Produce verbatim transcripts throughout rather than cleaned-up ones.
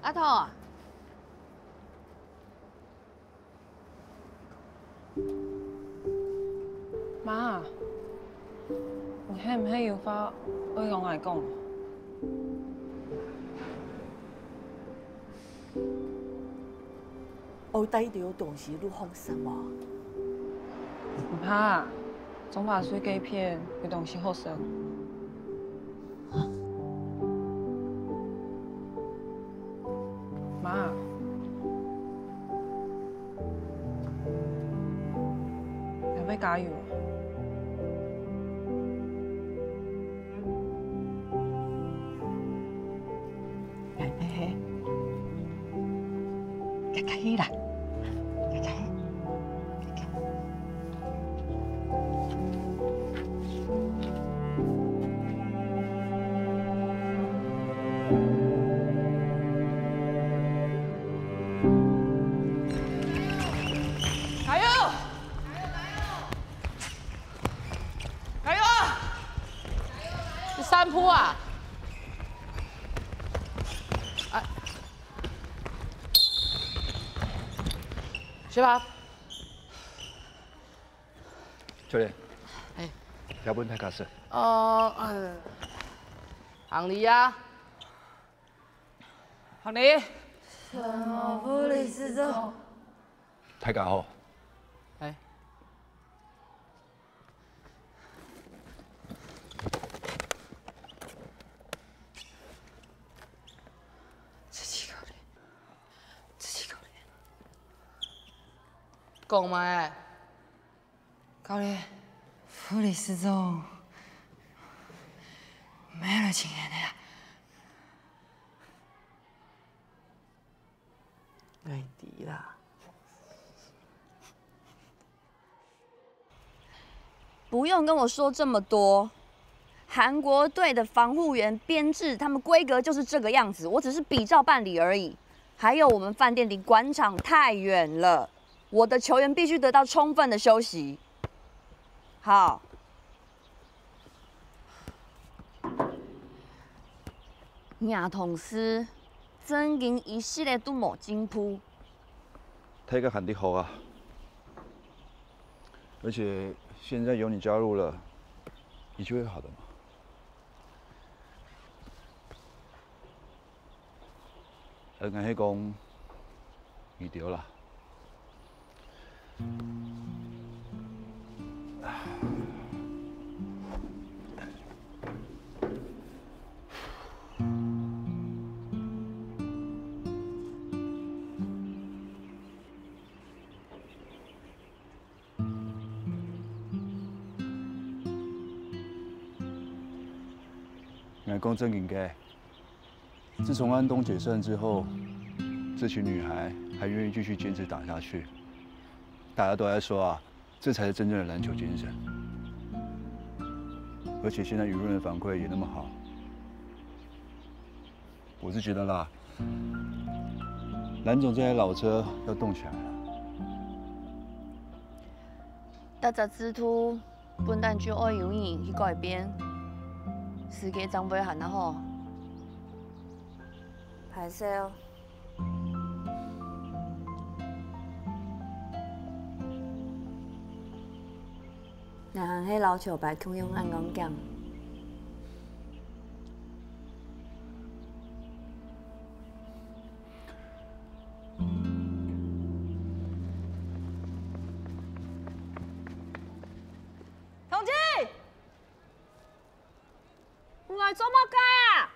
阿桃啊，媽，你係毋係有話愛同𠊎講？ 愛帶兜東西入房間無？毋怕，中華水雞片有東西好食。媽，你愛加油。 嘿嘿嘿，加加油啦，加加油，加加油。加油！ 加油啊！第三步啊！哎，是吧？教練，哎，要不你太卡斯？哦，呃，行李啊，行李。什么不理事长？太卡吼。哎。 自己搞的，自己搞的。讲嘛，教练，副理事长，没了，亲爱的。哎，对啦。 不用跟我说这么多。韩国队的防护员编制，他们规格就是这个样子，我只是比照办理而已。还有，我们饭店离馆场太远了，我的球员必须得到充分的休息。好。 你同事正經一息仔都無進步。大家還得好啊，而且現在有你加入了，一切會好的嘛。呃，𠊎係講，你對啦。 𠊎講正經个，自從安東解散之後，這群女孩還願意繼續堅持打下去，大家都在說啊，這才是真正的籃球精神。而且現在輿論的反饋也那麼好，我是覺得啦，藍總這台老車要動起來了。 逐隻制度本來就愛有人去改變，世界正會行得好。歹勢哦。若還係老球牌共樣恁樣講。 同志，你來做麼个啊？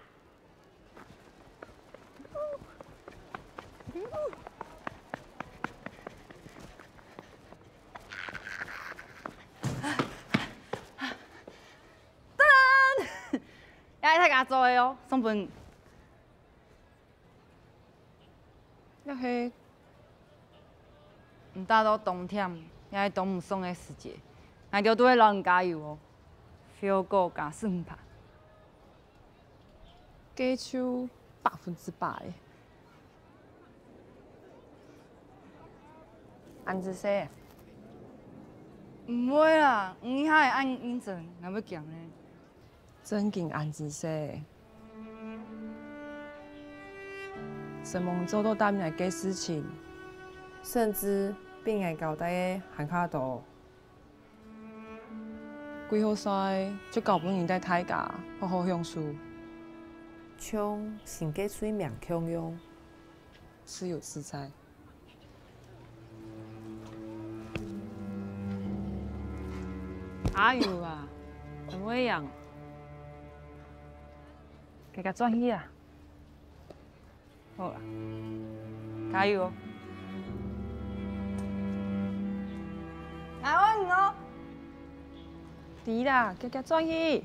等等，這係大家做个哦，送分你。 也係毋打到當忝，也係當毋爽个時節，𠊎兜都會摎你加油哦。Feel good加勝吧。該就百分之百个。恁仔細。毋會啦，你還恁認真，𠊎會驚呢。 正經恁仔細。承蒙做到答應个事情，甚至比𠊎交代个還較多。季後賽就交分你兜大家好好享受，像新个隊名共樣，自由自在。 加油啊！很會贏。加加轉去啊！好啦，加油哦！加油哦！知啦，加加轉去！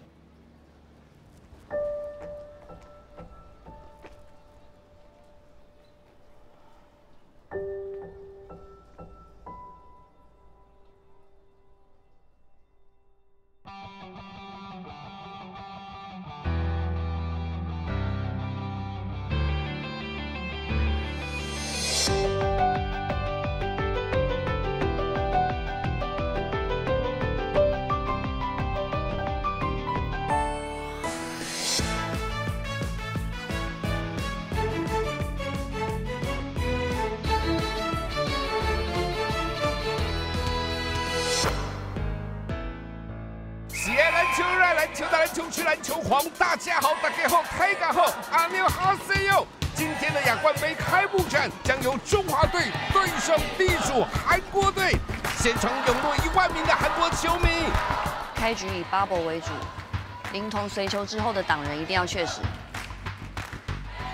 喜爱篮球，热爱篮球，打篮球，吃篮球皇。大家好，大家好，大家好，阿牛好声哟。今天的亚冠杯开幕战将由中华队对上地主韩国队，现场涌入一万名的韩国球迷。开局以巴博为主，林潼随球之后的挡人一定要确实。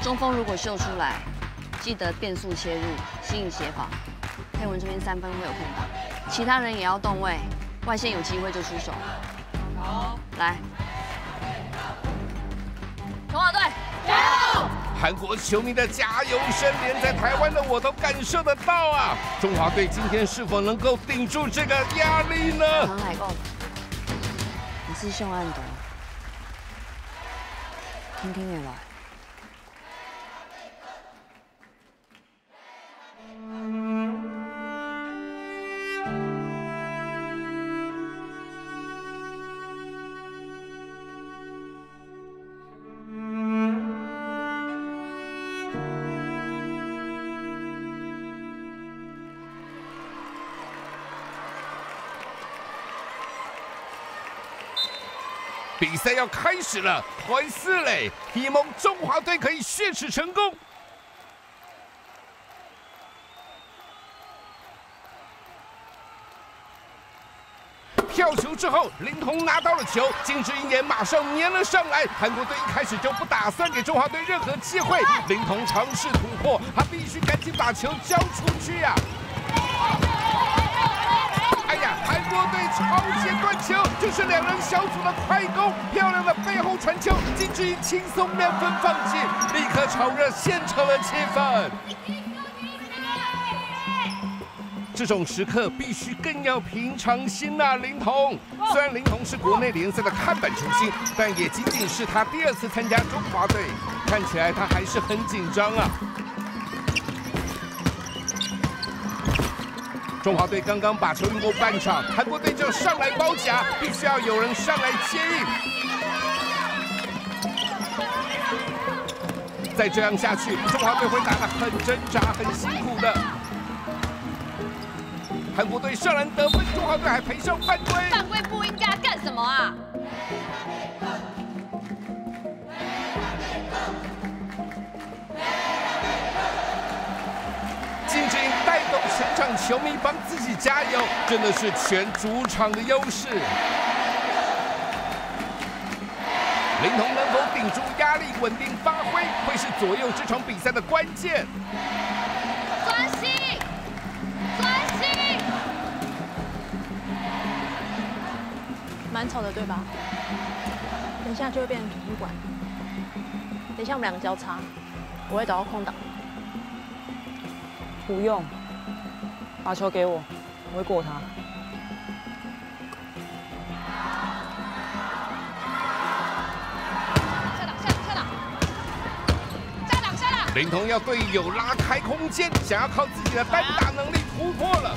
中锋如果秀出来，记得变速切入，吸引协防。佩文这边三分会有空档，其他人也要动位，外线有机会就出手。好，来，中华队，加油！韩国球迷的加油声，连在台湾的我都感受得到啊！中华队今天是否能够顶住这个压力呢？人来讲，你是凶案的，听听得来。 比赛要开始了，开始嘞！希望中华队可以血耻成功。 跳球之后，林潼拿到了球，金智英也马上黏了上来。韩国队一开始就不打算给中华队任何机会，林潼尝试突破，他必须赶紧把球交出去啊！哎呀，韩国队超前断球，这是两人小组的快攻，漂亮的背后传球，金智英轻松两分放进，立刻炒热现场的气氛。 这种时刻必须更要平常心啊，林潼。虽然林潼是国内联赛的看板球星，但也仅仅是他第二次参加中华队，看起来他还是很紧张啊。中华队刚刚把球运过半场，韩国队就上来包夹，必须要有人上来接应。 再这样下去，中华队会打得很挣扎、很辛苦的。韩国队上篮得分，中华队还赔上犯规。犯规不应该干什么啊？金智英带动全场球迷帮自己加油，真的是全主场的优势。 林潼能否顶住压力，稳定发挥，会是左右这场比赛的关键。专心，专心。蛮吵的，对吧？等一下就会变成图书馆。等一下我们两个交叉，我会找到空档。不用，把球给我，我会过他。 林潼要队友拉开空间，想要靠自己的单打能力突破了。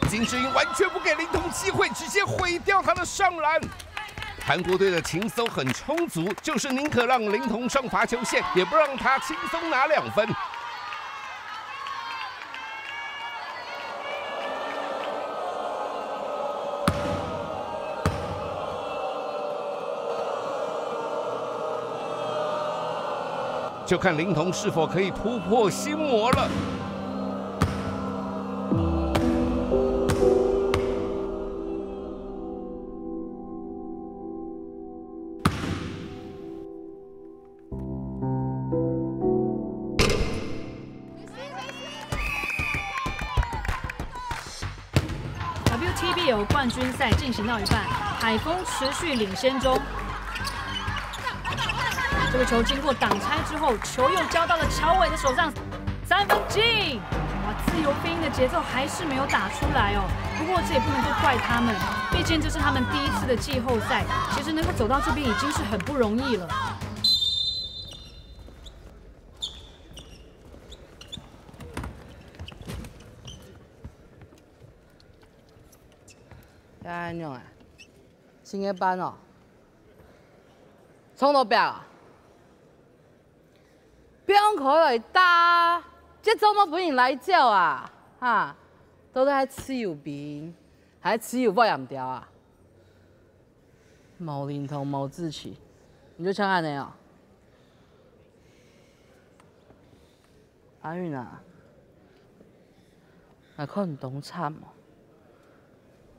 金智英完全不给林潼机会，直接毁掉他的上篮。韩国队的情搜很充足，就是宁可让林童上罚球线，也不让他轻松拿两分。就看林童是否可以突破心魔了。 W T B L 冠军赛进行到一半，海蜂持续领先中。这个球经过挡拆之后，球又交到了乔伟的手上，三分进！哇，自由飞鹰的节奏还是没有打出来哦。不过这也不能够怪他们，毕竟这是他们第一次的季后赛，其实能够走到这边已经是很不容易了。 要安怎啊？新个班哦？衝到壁啊？放開來打，這周末分人來走啊？哈？到底係自由兵，還係自由發炎條啊？無靈通，無志氣，你就像恁呢哦？ 阿允啊，𠊎看你當慘哦。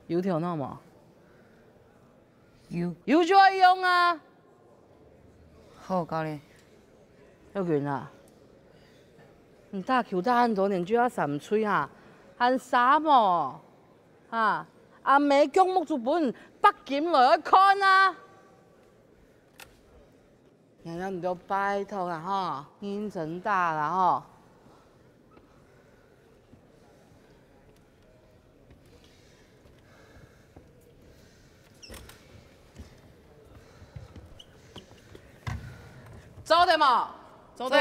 有頭腦無？有。有就愛用啊！好，教練。耀群啊，你打球打恁多年就愛三歲哈，還捎無？哈，阿姆腳目珠分白金來看啊！ 娘娘，你都拜託啦吼，認真打啦吼。做得無？做得。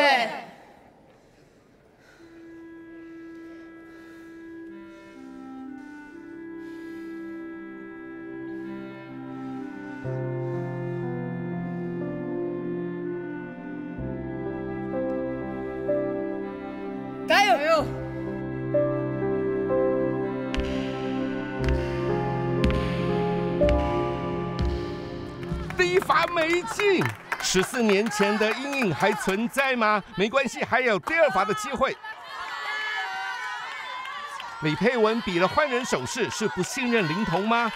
加油！加油！第一罚没进，十四年前的阴影还存在吗？没关系，还有第二罚的机会。李佩文比了换人手势，是不信任灵童吗？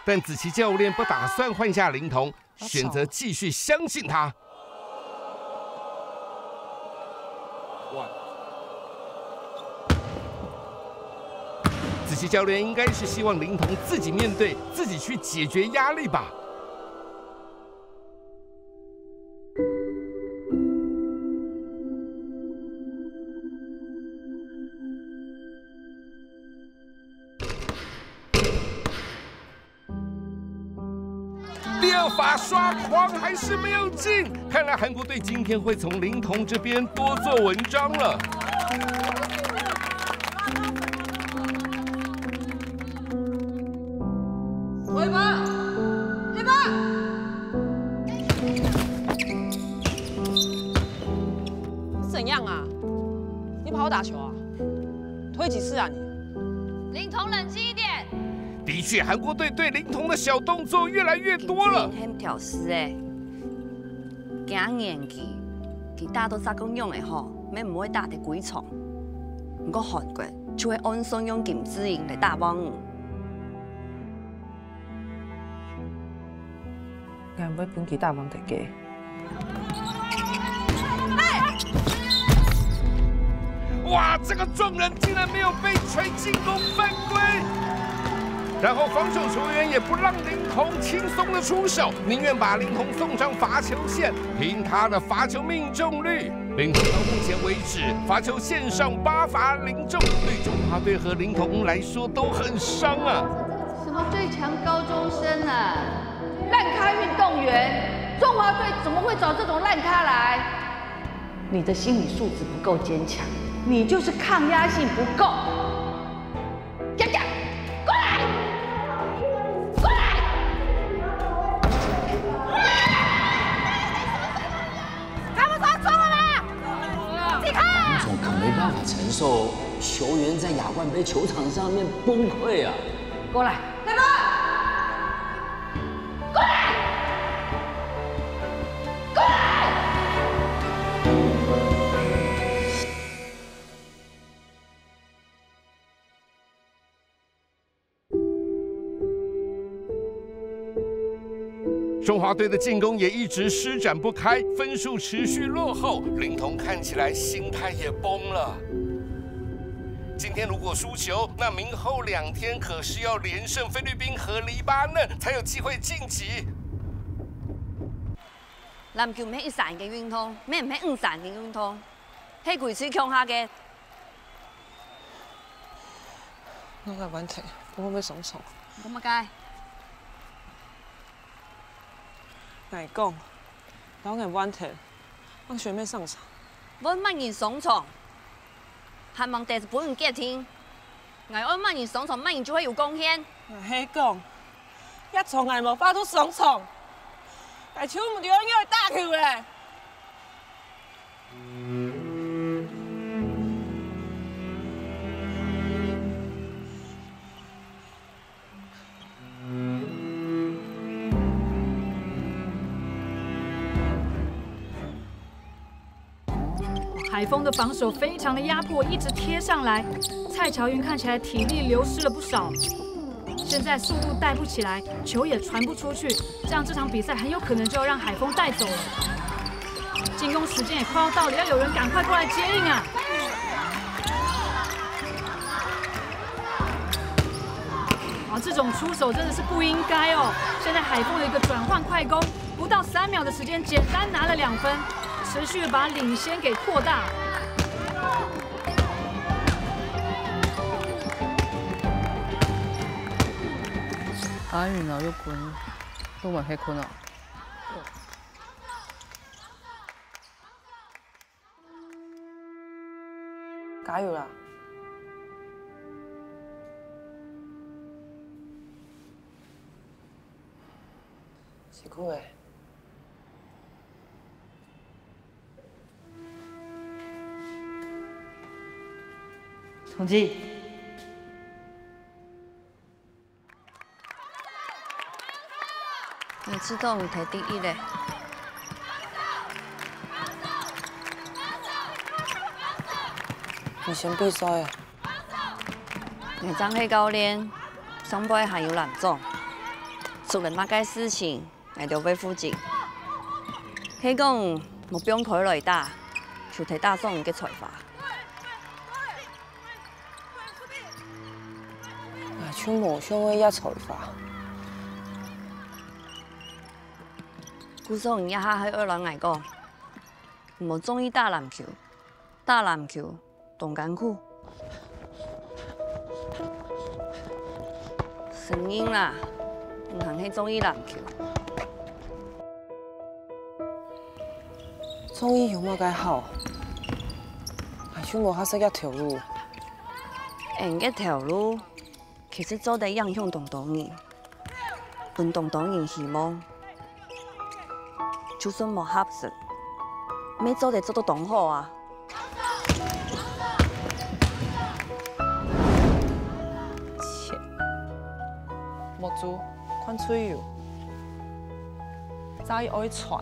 但子琪教练不打算换下灵童，选择继续相信他。子琪教练应该是希望灵童自己面对，自己去解决压力吧。 第二罚刷框还是没有进，看来韩国队今天会从灵童这边多做文章了。回吧，回吧。怎样啊？你不好好打球啊？退几次啊你？灵童，冷静一点。 的确，韩国队对灵童的小动作越来越多了。真係挑事欸！今年紀，佢打到這个樣仔吼，乜毋會打得歸場。毋過韓國就會按算用金智英來打望你。 𠊎毋會分佢打望忒个。哇，这个撞人竟然没有被吹进攻犯规！然后防守球员也不让灵童轻松的出手，宁愿把灵童送上罚球线，凭他的罚球命中率，灵童到目前为止罚球线上八罚零中，对中华队和灵童来说都很伤啊。 什么最强高中生啊，烂咖运动员，中华队怎么会找这种烂咖来？你的心理素质不够坚强，你就是抗压性不够。佳佳，过来！球员在亚冠杯球场上面崩溃啊！过来，中华队的进攻也一直施展不开，分数持续落后，林潼看起来心态也崩了。今天如果输球，那明后两天可是要连胜菲律宾和黎巴嫩，才有机会晋级。籃球毋係一儕个運動，乜毋係五儕个運動，係歸隊共下个。 𠊎个問題，𠊎會毋會上場？講麼个？𠊎講，摎𠊎換忒，𠊎想愛上場。換麼人上場？還吂得分你決定。𠊎愛麼人上場，麼人就會有貢獻。𠊎係講，這場𠊎無法度上場，𠊎就毋知愛仰仔打球咧。 海蜂的防守非常的压迫，一直贴上来。蔡乔云看起来体力流失了不少，现在速度带不起来，球也传不出去，这样这场比赛很有可能就要让海蜂带走了。进攻时间也快要到了，要有人赶快过来接应啊！啊，这种出手真的是不应该哦！现在海蜂有一个转换快攻， 不到三秒的时间，简单拿了两分，持续把领先给扩大。阿云啊，又困，都晚黑困啊。加油啦！ 辛苦了。同志。你知道你排第一嘞。你先比赛啊。 𠊎正係教練，上背還有藍總，出了麼个事情，𠊎兜會負責。係講無放開來打，就得打爽你个才華。𠊎就無想愛這才華。故所你這下係愛摎𠊎講，你無中意打籃球，打籃球 當艱苦。承認啦，你還係中意籃球。中意有麼个好？𠊎就無合適這條路。𠊎這條路其實做得影響當多人，分當多人希望。 就算無合適，乜做得做到當好啊！切，目珠看隊友，再愛傳。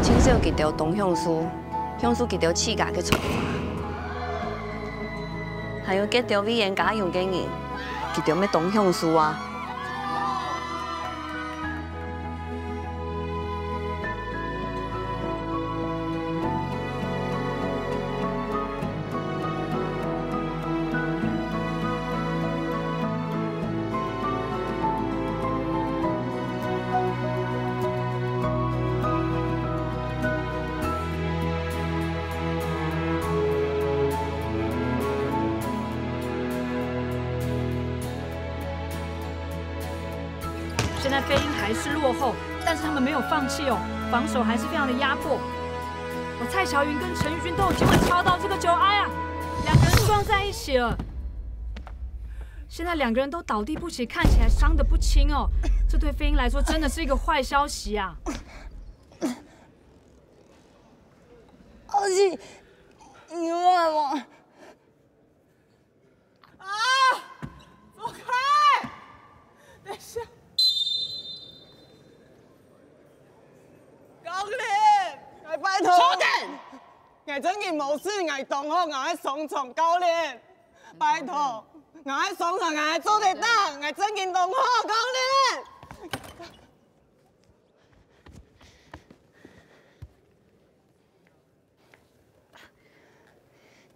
盡少佢兜當享受，享受佢兜自家个才華。還有該兜為𠊎加油个人，佢兜乜當享受啊！飞鹰还是落后，但是他们没有放弃哦，防守还是非常的压迫。哦，蔡巧云跟陈玉君都有机会敲到这个球，哎呀，两个人撞在一起了。现在两个人都倒地不起，看起来伤得不轻哦。这对飞鹰来说真的是一个坏消息啊！好是，你有啊吗？ 啊！走开！等一下。教练，𠊎拜託。坐等！𠊎正經無事，𠊎當好，𠊎愛上場，教練。拜託，𠊎愛上場，𠊎愛做得到，𠊎正經當好，教練。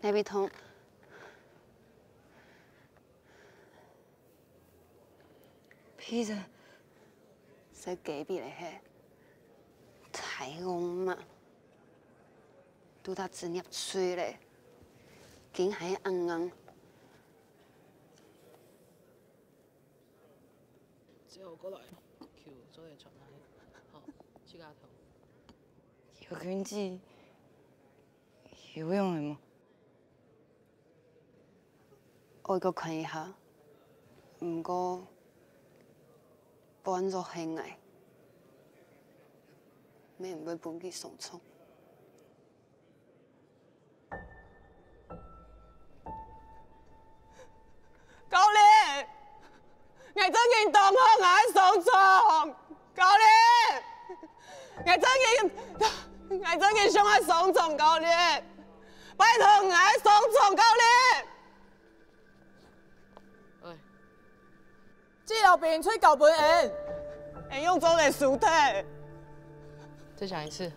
哪位痛？Peter，在隔壁个係，大王嘛，都他職業吹咧，竟還恁硬。只有過來，球做得傳下去，好，自家投。有根據。 有用个無？愛過看一下，毋過半做係𠊎，免會分佢上場。 教練，𠊎正經當好，𠊎愛上場。教練，𠊎正經，𠊎正經想愛上場，教練。拜託，𠊎愛上場，教練。哎。 這條兵吹交分𫣆。𫣆仰做得輸忒？再講一次。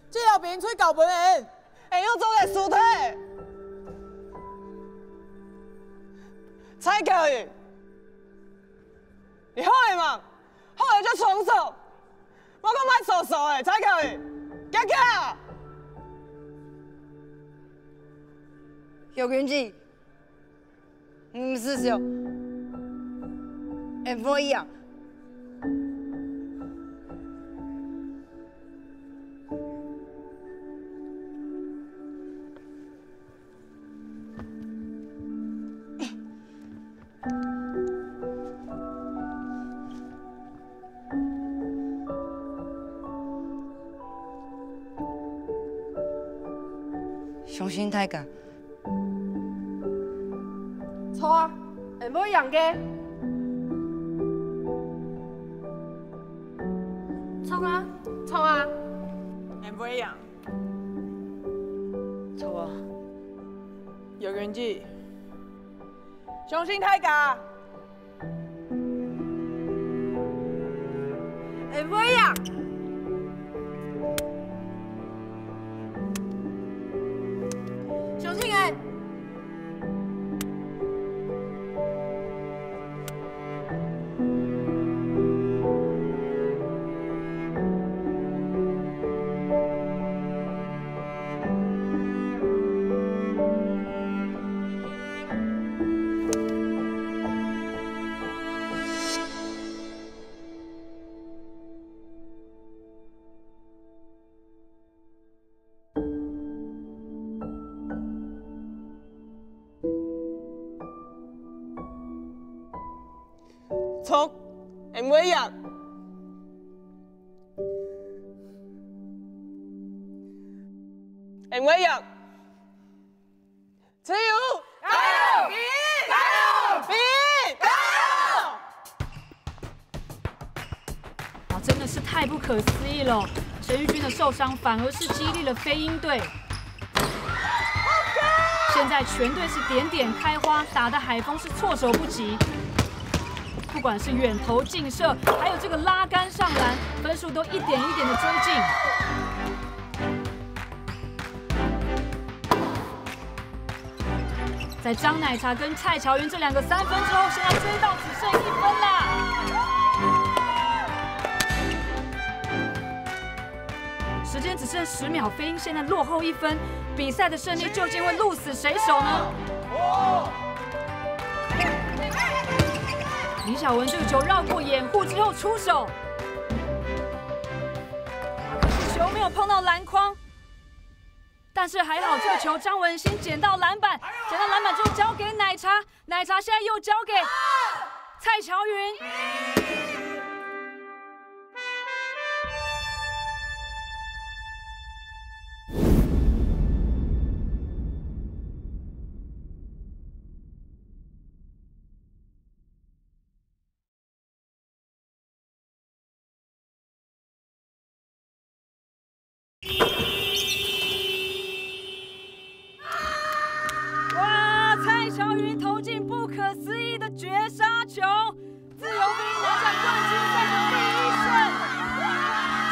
這條兵吹交分𫣆。𫣆仰做得輸忒？蔡巧雲，你好个無？好个就衝手，莫講莫手手个，蔡巧雲，遽遽！有根據。 毋使笑，會飛鷹。相信大家。 著啊，𫣆會贏个。著啊，著啊，𫣆會贏。著啊，有根據，相信大家。 會贏。相信𫣆。 著，𫣆會贏！𫣆會贏！ 加油！加油！加油！加油！哇，真的是太不可思议了！陈玉君的受伤反而是激励了飞鹰队。现在全队是点点开花，打得海枫是措手不及。不管是远投近射，还有这个拉杆上篮，分数都一点一点的追近。 在张奶茶跟蔡巧云这两个三分之后，现在追到只剩一分啦。时间只剩十秒，飞鹰现在落后一分，比赛的胜利究竟会鹿死谁手呢？李晓雯这个球绕过掩护之后出手，可惜球没有碰到篮筐，但是还好这个球张文心捡到篮板，捡到篮板之后交给奶茶，奶茶现在又交给蔡乔云。哇！蔡乔云投进不可思议的绝杀球，自由飞鹰拿下冠军赛的第一胜。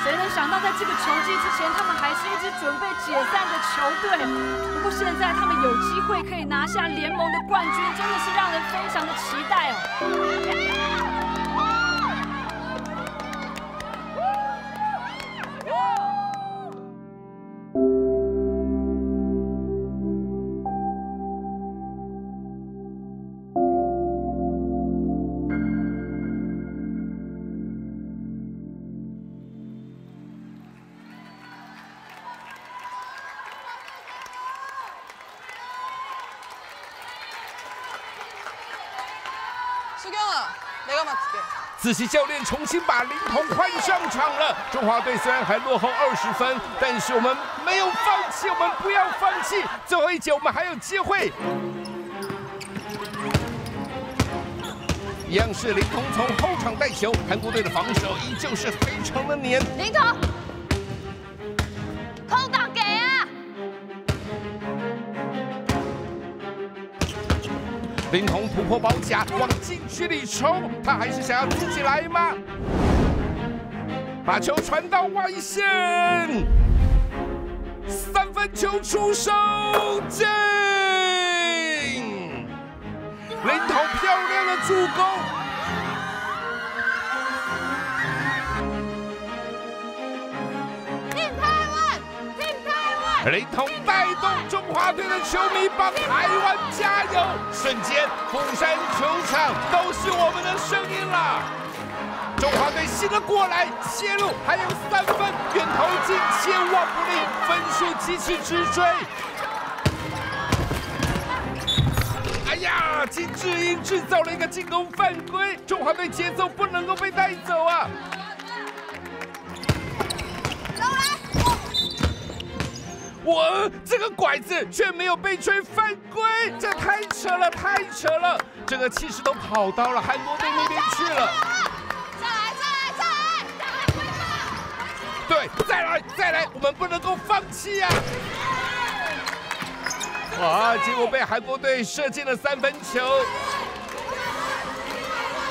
谁能想到，在这个球季之前，他们还是一支准备解散的球队。不过现在他们有机会可以拿下联盟的冠军，真的是让人非常的期待哦。苏强啊，你干嘛？子琪教练重新把林潼换上场了。中华队虽然还落后二十分，但是我们没有放弃，我们不要放弃。最后一节我们还有机会。一样是林潼从后场带球，韩国队的防守依旧是非常的黏。林潼，空档给啊！ 林潼突破包夹，往禁区里冲，他还是想要自己来吗？把球传到外线，三分球出手，进！林潼漂亮的助攻。 林潼带动中华队的球迷帮台湾加油，瞬间富山球场都是我们的声音了。中华队醒了过来，切入还有三分，远投进，切入不灵，分数急起直追。哎呀，金智英制造了一个进攻犯规，中华队节奏不能够被带走啊！ 我这个拐子却没有被吹犯规，这太扯了，太扯了！这个气势都跑到了韩国队那边去了。再来，再来，再来！对，再来，再来，我们不能够放弃啊！哇，结果被韩国队射进了三分球。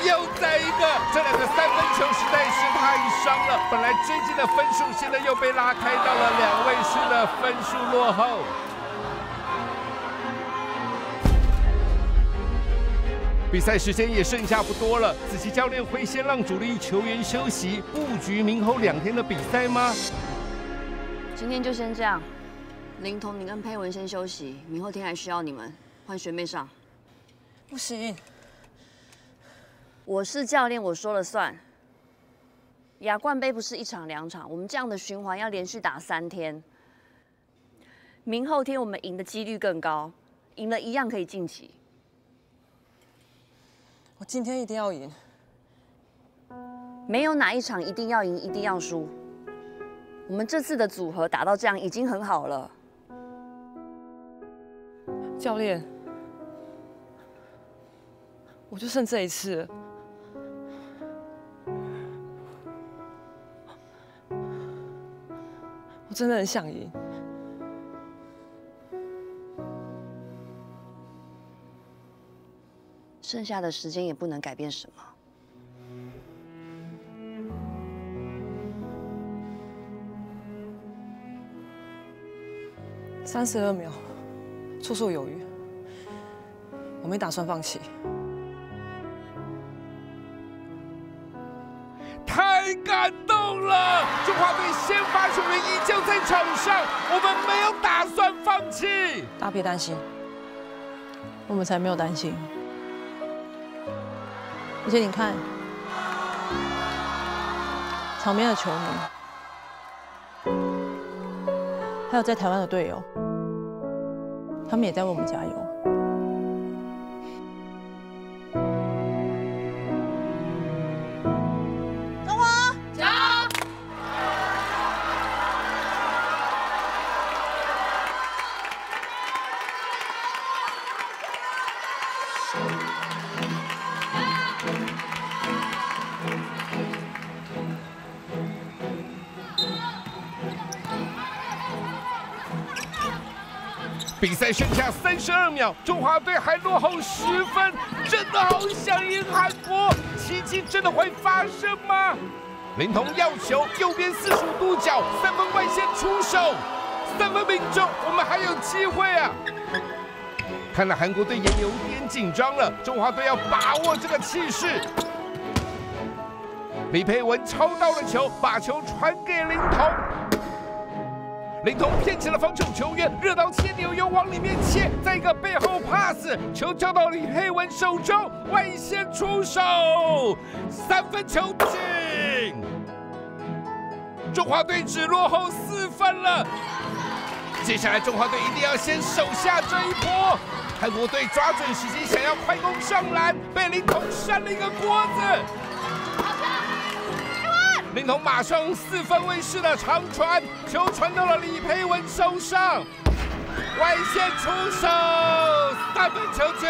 又再一个，这两个三分球实在是太伤了。本来追进的分数，现在又被拉开到了两位数的分数落后。比赛时间也剩下不多了，子琪教练会先让主力球员休息，布局明后两天的比赛吗？今天就先这样，林潼你跟佩文先休息，明后天还需要你们，换学妹上。 不行，我是教练，我说了算。亚冠杯不是一场两场，我们这样的循环要连续打三天。明后天我们赢的几率更高，赢了一样可以晋级。我今天一定要赢。没有哪一场一定要赢，一定要输。我们这次的组合打到这样已经很好了。教练，我就剩这一次了。我真的很想赢。剩下的时间也不能改变什么。三十二秒，绰绰有余。我没打算放弃。太感动了！中华队先发球员依旧在场上，我们没有打算放弃。大家别担心，我们才没有担心。而且你看，场边的球迷，还有在台湾的队友，他们也在为我们加油。中华加油！ 比赛剩下三十二秒，中华队还落后十分，真的好想赢韩国，奇迹真的会发生吗？林桐要球，右边四十五度角，三分外线出手，三分命中，我们还有机会啊！看来韩国队也有点紧张了，中华队要把握这个气势。李佩文抄到了球，把球传给林桐。 林桐骗起了防守球员，热刀切牛油往里面切，再一个背后pass，球交到李佩文手中，外线出手，三分球进。中华队只落后四分了，接下来中华队一定要先守下这一波。韩国队抓准时机，想要快攻上篮，被林桐扇了一个锅子。林桐马上四分卫式的长传， 球传到了李佩文手上，外线出手，三分球进！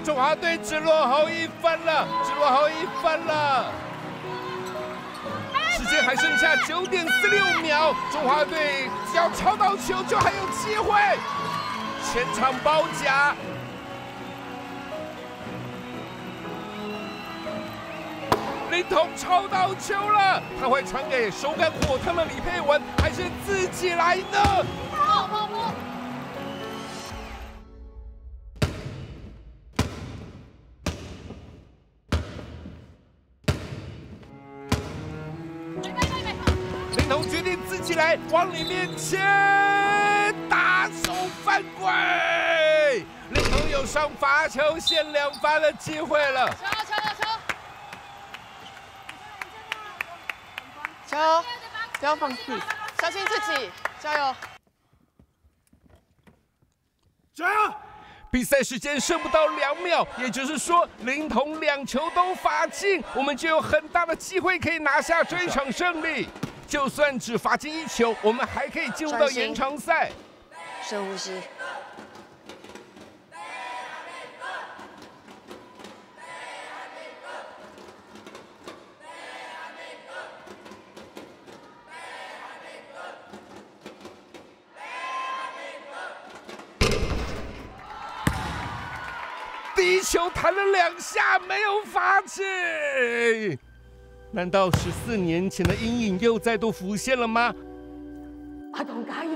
中华队只落后一分了，只落后一分了。时间还剩下九点四六秒，中华队只要抄到球就还有机会，全场包夹。 林桐抄到球了，他会传给手感火烫的李佩文，还是自己来呢？林桐决定自己来，往里面切，打手犯规！ 林桐有上罚球线两罚的机会了。球，球，球，球！加油，不要放弃，相信自己，加油！加油！比赛时间剩不到两秒，也就是说，林桐两球都罚进，我们就有很大的机会可以拿下这一场胜利。就算只罚进一球，我们还可以进入到延长赛。深呼吸。 第一球弹了两下，没有罚进。难道十四年前的阴影又再度浮现了吗？阿東加油！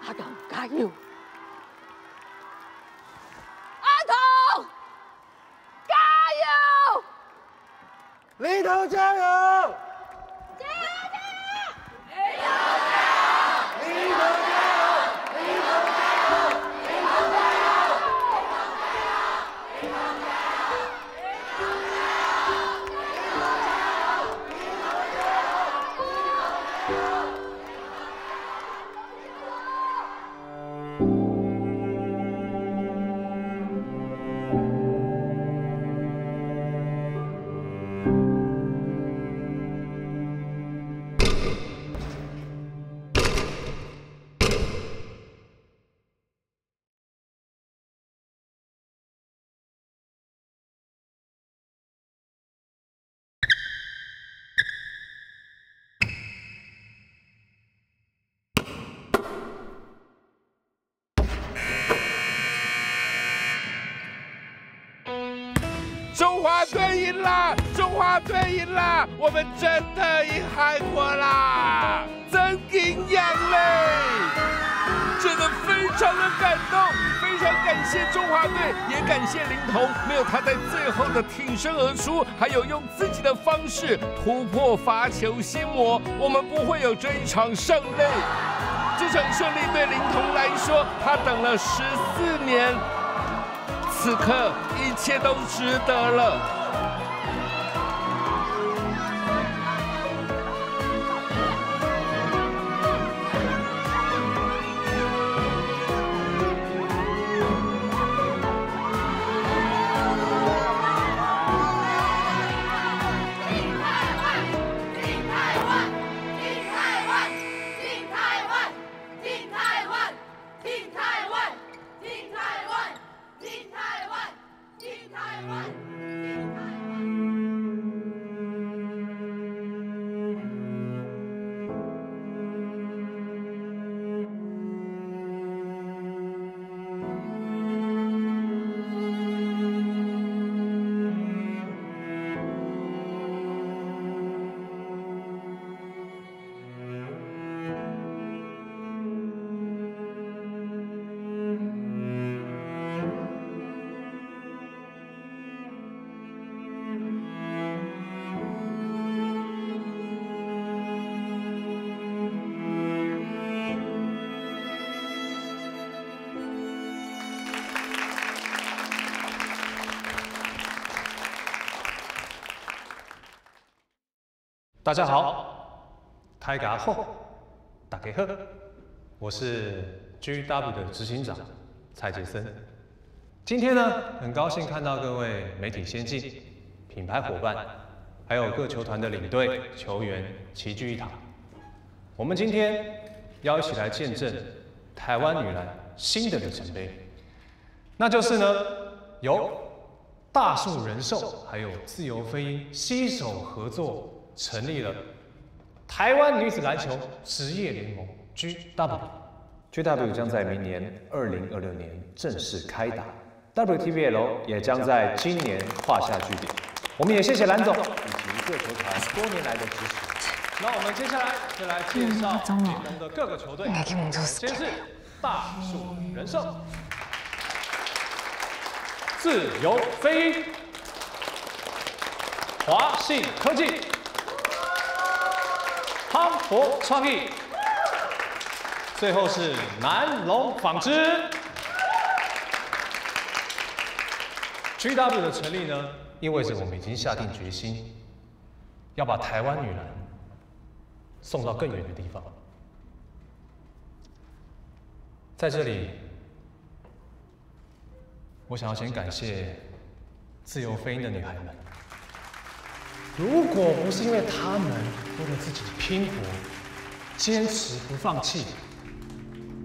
阿東加油！阿東加油！ 林桐加油！加油！加油！林桐加油！林桐加油！林桐加油！林桐加油！林桐加油！林桐加油！林桐加油！林桐加油！ 中华队赢啦！中华队赢啦！我们真的赢韩国啦！真经验嘞！真的非常的感动，非常感谢中华队，也感谢林桐，没有他在最后的挺身而出，还有用自己的方式突破罚球心魔，我们不会有这一场胜利。这场胜利对林桐来说，他等了十四年，此刻一切都值得了。大家好，大家好，大家好，我是G W的执行长蔡杰森。今天呢，很高兴看到各位媒体先进、品牌伙伴，还有各球团的领队、球员齐聚一堂。我们今天要一起来见证台湾女篮新的里程碑，那就是呢，由大树人寿还有自由飞鹰携手合作，成立了台湾女子篮球职业联盟G W。G W将在明年二零二六年正式开打，W T B L 也将在今年画下句点。我们也谢谢蓝总以及各球团多年来的支持。那我们接下来就来介绍联盟的各个球队。先是大树人寿、自由飞鹰、华信科技、磅礴创意，最后是南隆纺织。G W 的成立呢，意味着我们已经下定决心，要把台湾女篮送到更远的地方。在这里，我想要先感谢自由飞鹰的女孩们。如果不是因为她们为了自己拼搏、坚持不放弃，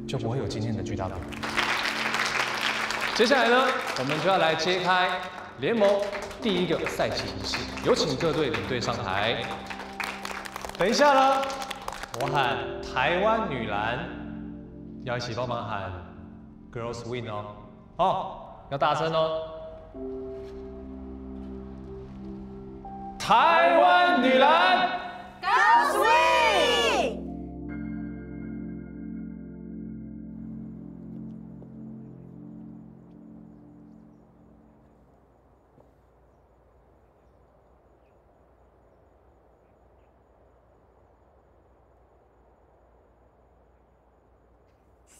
就不会有今天的G W。接下来呢，我们就要来揭开联盟第一个赛季仪式，有请各队领队上台。等一下呢，我喊台湾女篮，要一起帮忙喊 Girls Win 哦。好，要大声哦。台湾女篮，Girls Win！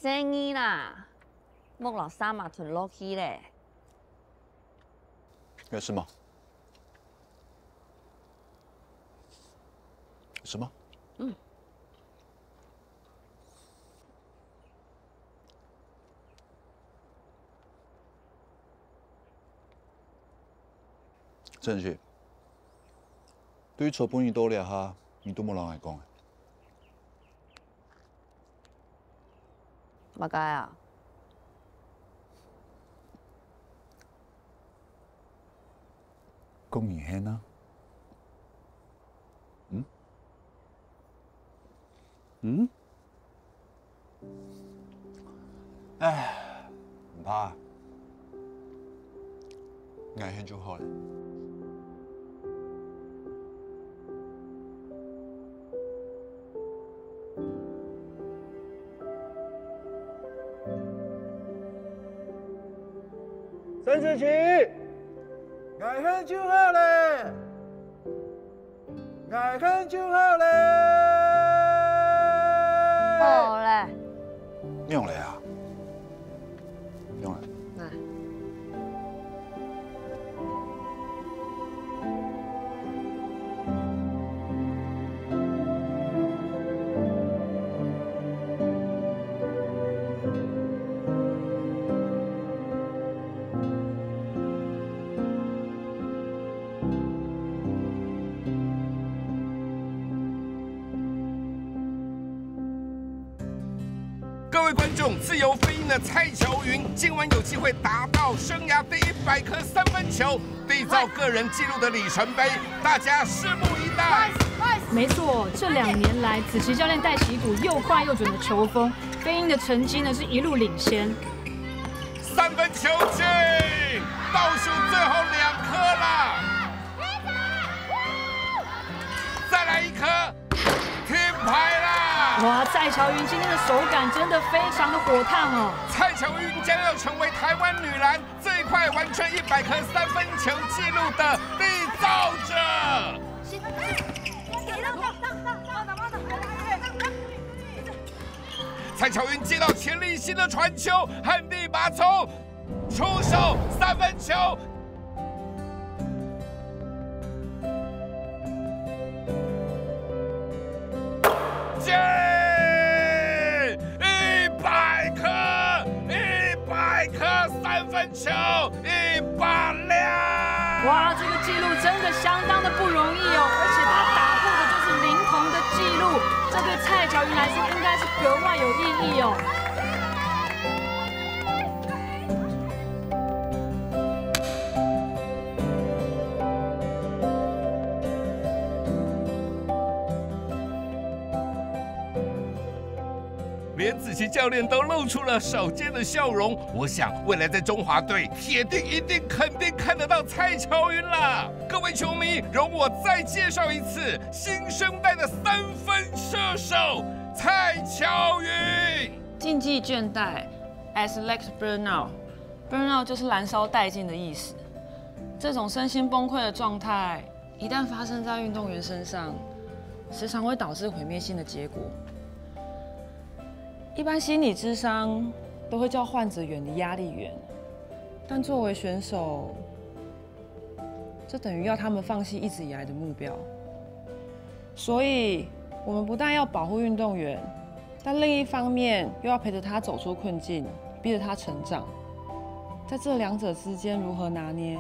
細義啦，莫落沙馬吞落去咧。有事吗？有事吗？嗯。正直，對昨晡日到這下，你都無摎𠊎講。 麼个啊？講你係啊？嗯？嗯？唉，毋怕。 𠊎係就好了。沈子琪，𠊎係就好了。 𠊎係就好了。好了，用了呀，用了。那各位观众，自由飞鹰的蔡乔云今晚有机会达到生涯第一百颗三分球，缔造个人纪录的里程碑，大家拭目以待。没错，这两年来，子琪教练带起一股又快又准的球风，飞鹰的成绩呢是一路领先。三分球进，倒数最后两颗啦，再来一颗，停牌啦！哇，蔡乔云今天的手感真的非常的火烫哦。蔡乔云将要成为台湾女篮最快完成一百颗三分球纪录的缔造者。蔡乔云接到钱立新的传球，和立马冲，出手三分球，进！一百颗，一百颗三分球，一百粒！哇，这个纪录真的相当的不容易哦，而且他打破的就是林童的纪录，这对蔡乔云来说应该是格外有意义哦。连子琪教练都露出了少见的笑容。我想，未来在中华队，铁定、一定、肯定看得到蔡乔云啦！各位球迷，容我再介绍一次新生代的三分射手蔡乔云。竞技倦怠，athletic burnout，burnout 就是燃烧殆尽的意思。这种身心崩溃的状态，一旦发生在运动员身上，时常会导致毁灭性的结果。一般心理諮商都会叫患者远离压力源，但作为选手，这等于要他们放弃一直以来的目标。所以，我们不但要保护运动员，但另一方面又要陪着他走出困境，逼着他成长。在这两者之间如何拿捏，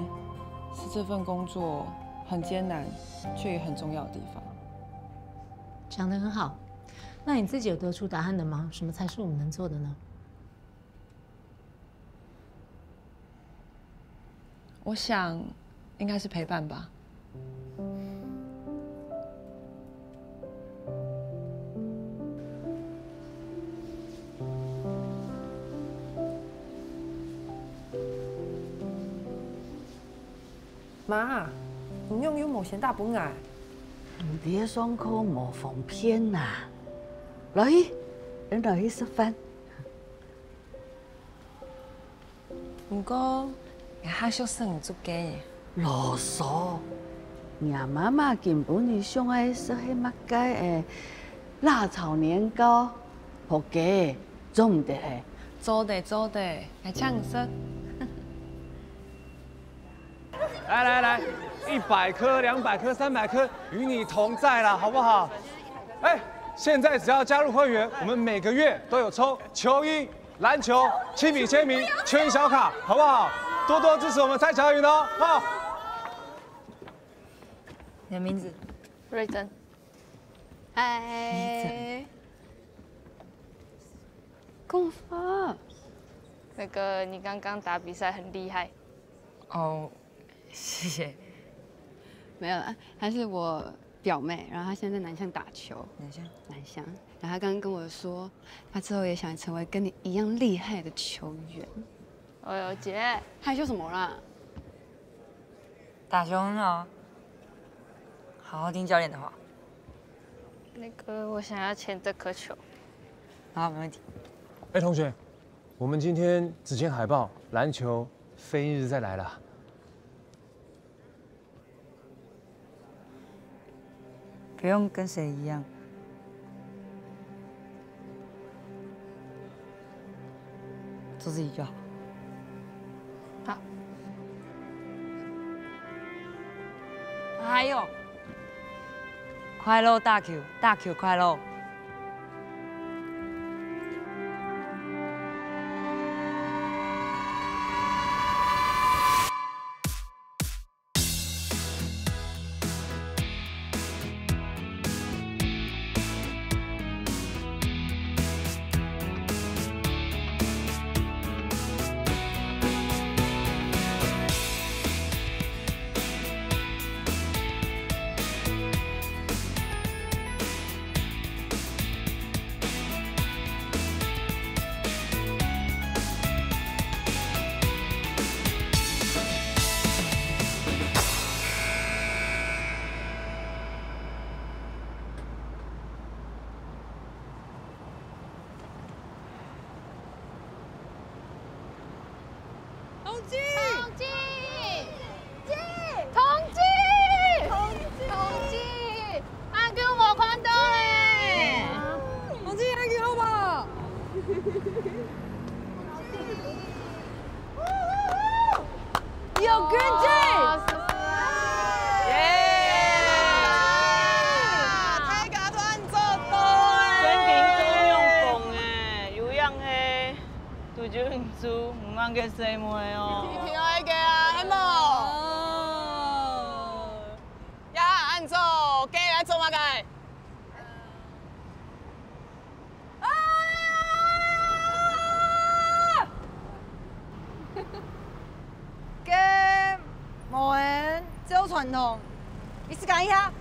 是这份工作很艰难却也很重要的地方。讲得很好。那你自己有得出答案的吗？什么才是我们能做的呢？我想，应该是陪伴吧。妈，你仰又無先打分𠊎？你上課無方便啦。來去，𫣆來去食飯。 毋過，𠊎較想食你做个。囉嗦！若媽媽今晡日想愛食係麼个？欸，辣炒年糕，好个，做毋得係？做得做得，𠊎請你食。來來來，一百顆、兩百顆、三百顆，與你同在啦，好不好？哎，現在只要加入會員，我們每個月都有抽球衣、 籃球、親筆簽名、球衣小卡，好不好？多多支持我們蔡喬雲哦，好。你的名字？瑞珍。嗨。功夫。那個，你剛剛打比賽很厲害。哦，謝謝。沒有啦，她是我表妹，然後她現在在南向打球。南向？南向。然後她剛剛跟我說，她之後也想成為跟你一樣厲害的球員。哎呦，姐。害羞什麼啦？打球很好啊，好好聽教練的話。那個，我想要掮這顆球。好，沒問題。哎，同學，我們今天只掮海報，籃球飛日再來了。 不用跟誰一樣。做自己就好。好。還有，快樂打球，打球快樂。同志！同志！同志！同志！同志！阿舅無看到咧！同志，阿舅好無？ 有根筋！耶！大家都恁做到欸！真經做有用功欸，有樣欸，拄著毋著，毋慢个細妹哦。一定愛个啊，係無？呀，恁做，該來做麼个？ 啊！該無人照傳統，你試看一下。